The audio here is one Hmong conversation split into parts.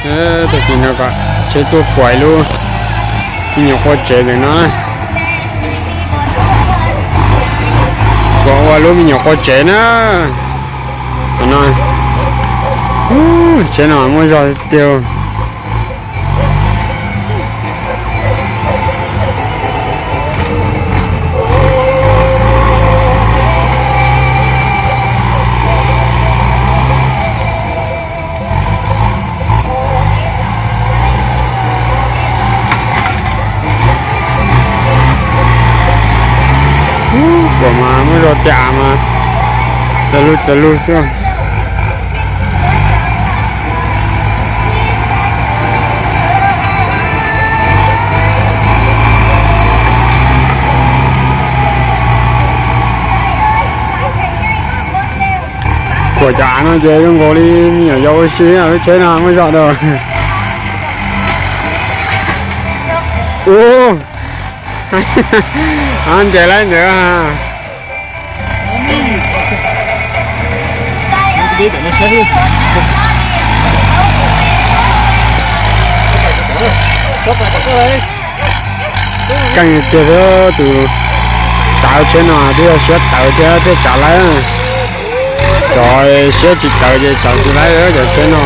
Tag kis no kom tsheb tuaj kuam lub me nyuam qua tsev ntawm no. Kuam ua lub me nyuam qua tsev na. Qhov no, tsheb no muaj zog tiag. Kuam mas muaj zog tiag mas, txawv lug txawv lug xwb. Kuam cov av no ces zoo nkaus li me nyuam yaus ua si, lub tsheb no muaj zog dua. Ub, nres laib ntawd. Keej tiag thiab, tus tsav tsheb no twb yog siab tawv thiab thiaj tsav laib. Cov siab tsis tawv ces tsav tsis laib cov tsheb no.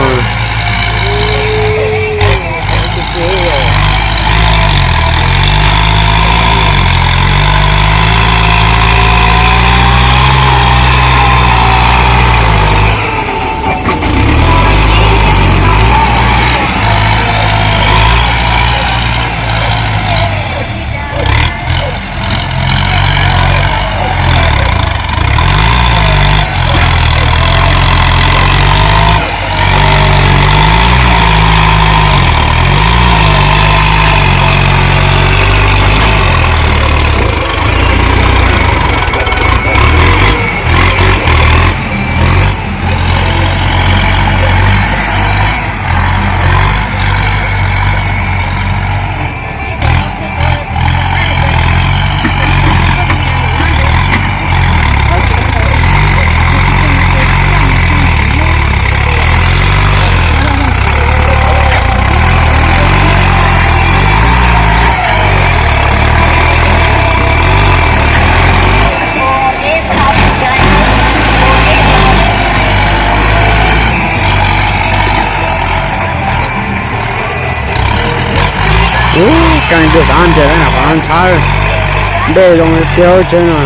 Ub, keej tiag, xav nres lawm na, qhov no ntxhawb, npej zoo tiag tsheb no.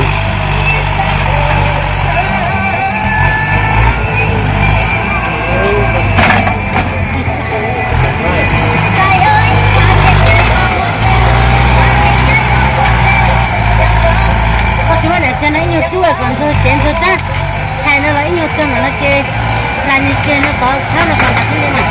Koj tsis muaj daim txiag no ib nyuag cub kom ntxuag cev ntxuag tag, tshais no los ib nyuag txog ntawm no ces hla nws kiag no tod thawb no kom nram qab ntawd na.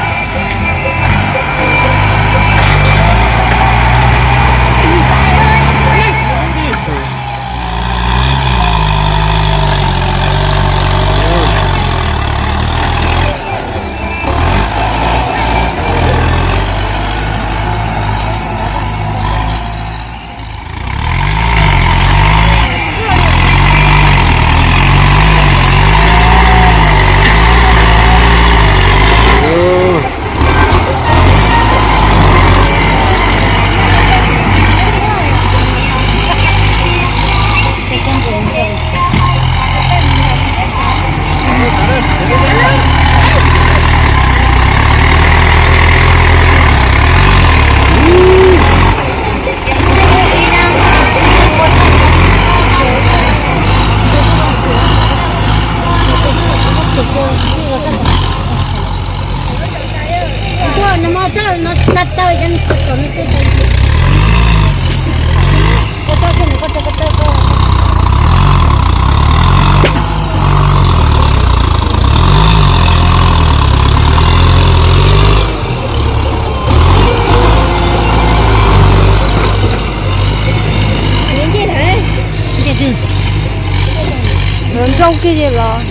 Nrau kiag los.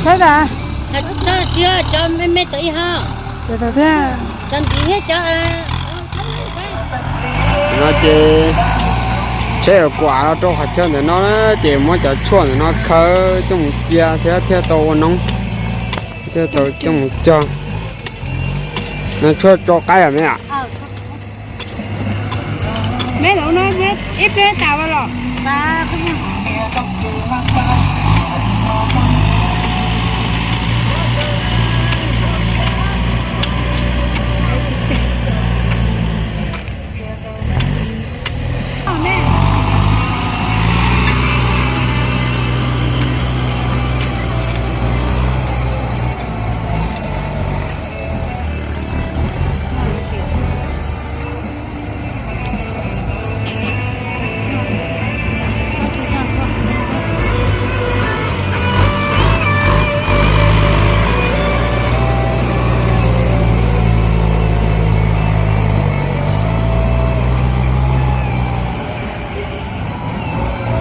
Saib tas. Cov me me tau ib ho. Cov tau thiab. Cov ntxiv thiab cov. No ces tsheb kuam los rau qhov chaw ntawm no na, ces muab cov tshuaj ntawm no khawb coj mus cia thiab thiaj tau ua noob, thiaj tau coj mus cog. No tshuaj tso qaib os me a? Me lov no ib pliag tas los.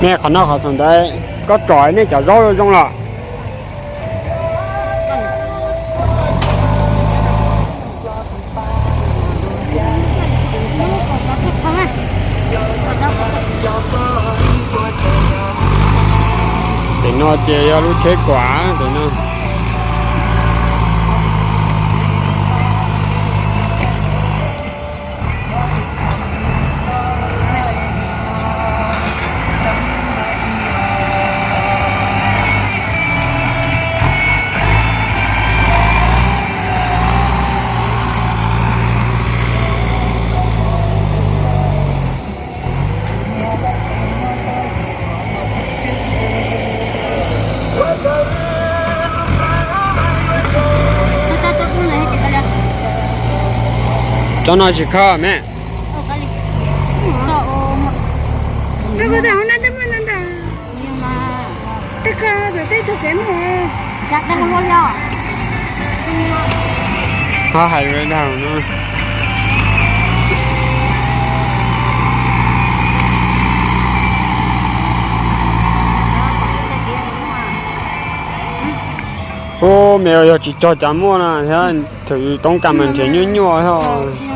Nej qhov no qhov thaum ntawd koj tsom nej cov zaub zoo los? Pem no ces yog lub tsheb kuam pem no. Cov no tsis khawb me. Ho hais dag no. Ub, me yog tsis cog cas muaj na thiab, thaum yus toob kas mas nrhiav nyuaj nyuaj thiab.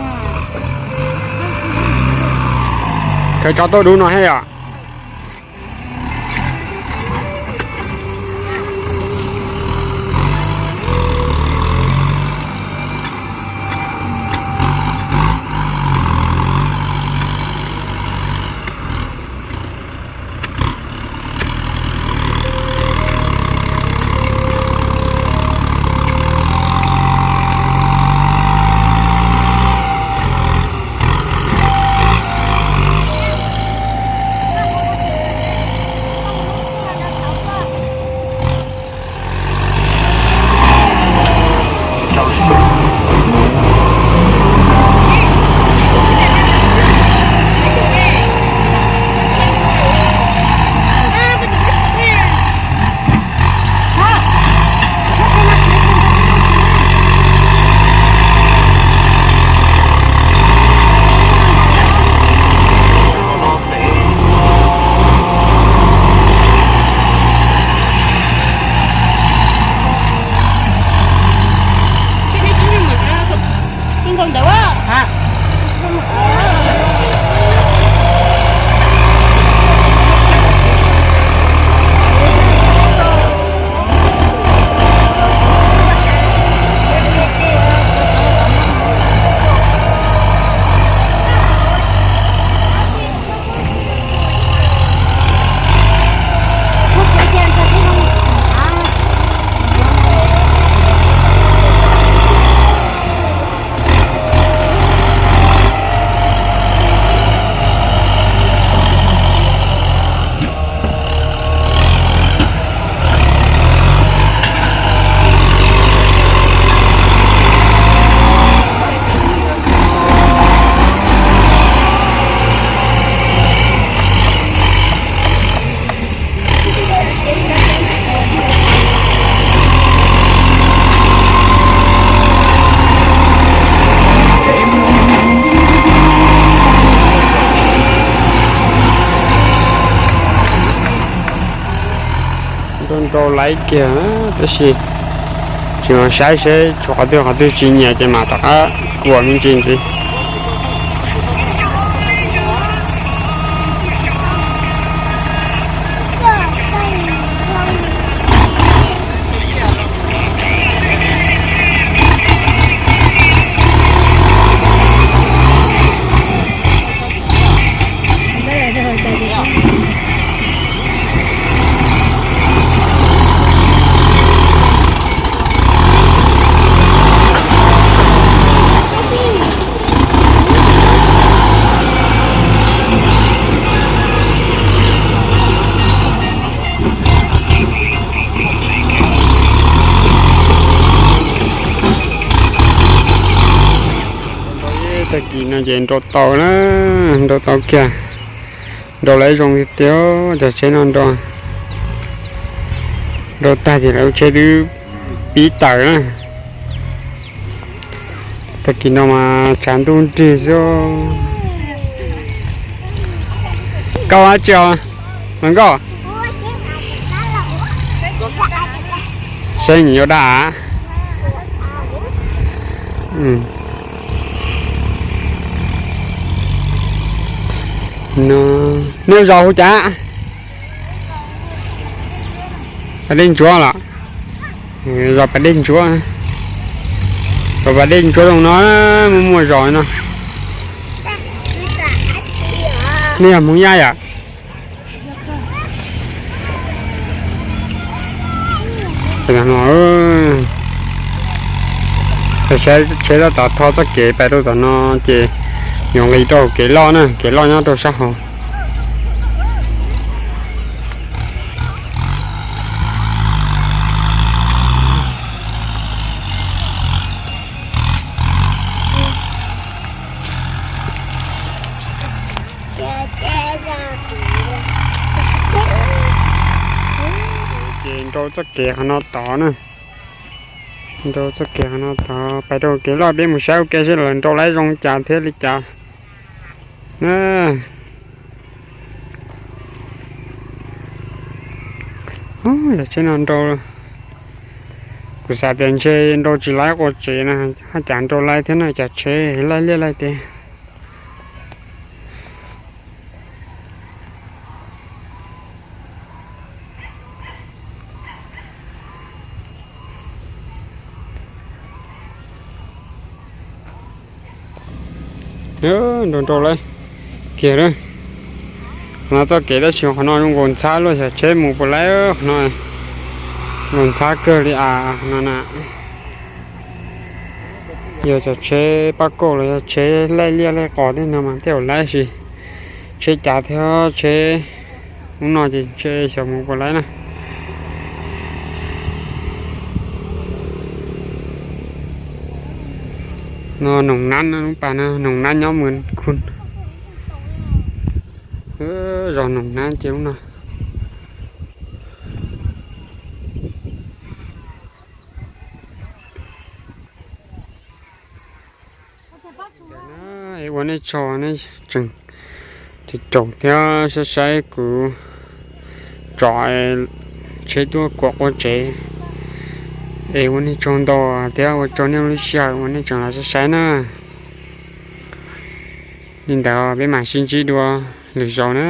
Khaws tso tuaj dub no thiab yom. Rau laib kiag tab sis tseem saib seb tshuav qhov twg qhov twg tsis nyiam ces mam rov qab kuam me ntsis ntxiv. Tag kis no ces nrau tau na, nrau tau kiag, nrau lawv zoo tiag tiag cov tsheb no nrau, nrau tag ces lawv tsheb twb pib tawm na. Tag kis no mas tshav ntuj nrig xwb. Koj dab tsi os, hluas nkauj? Seb nyiam yuav dab av. Nej zos hu cas? Pas Dej Ntsuab los? Zos Pas Dej Ntsuab. Pas Pas Dej Ntsuab zoo no, muaj muaj zos no. Nej yog Hmoob Yaj yom? Tsheb tab tom tho txoj kev pais rau tom no ces yuav nqis rau kev loj na, kev loj nyob rau sab hauv. Ces nrau txoj kev qhov no tod na, nrau txoj kev qhov no tod pais rau kev loj, peb mus saib ua ke seb lawv nrau laib zoo cas thiab li cas na. Cov tsheb no nrau, kuv xav tias ntshe nrau tsis laib qua tsev na, haj cas nrau laib thiab na, cov tsheb laij liaj laij teb. Nrau nrau lawm kiag lawm. Qhov no txoj kev tab sis qhov no zoo nkaus ntxhab luaj, xyov tsheb mus puas laib qhov no. Nkaus ntxhab kawg li as qhov no na. Yog cov tsheb pab kauj los yog tsheb laij liaj laij qos tej no mas tej zaum laib, tab sis tsheb cav thiab tsheb ub no ces ntshe xyov mus puas laib na. No Noom Nab, lub pas no Noom Nab nyob Mws Khu. Zos Noom Nab ces ub no. Ua nej tsaug, nej tseem caum thiab saib saib kuv tso tsheb tuaj kuam qua tsev. Es ua nej tsaug ntau thiab ua tsaug nej lub sij hawm uas nej tseem los saib saib na. Li ntawd peb mam sib ntsib dua lwm zaus na.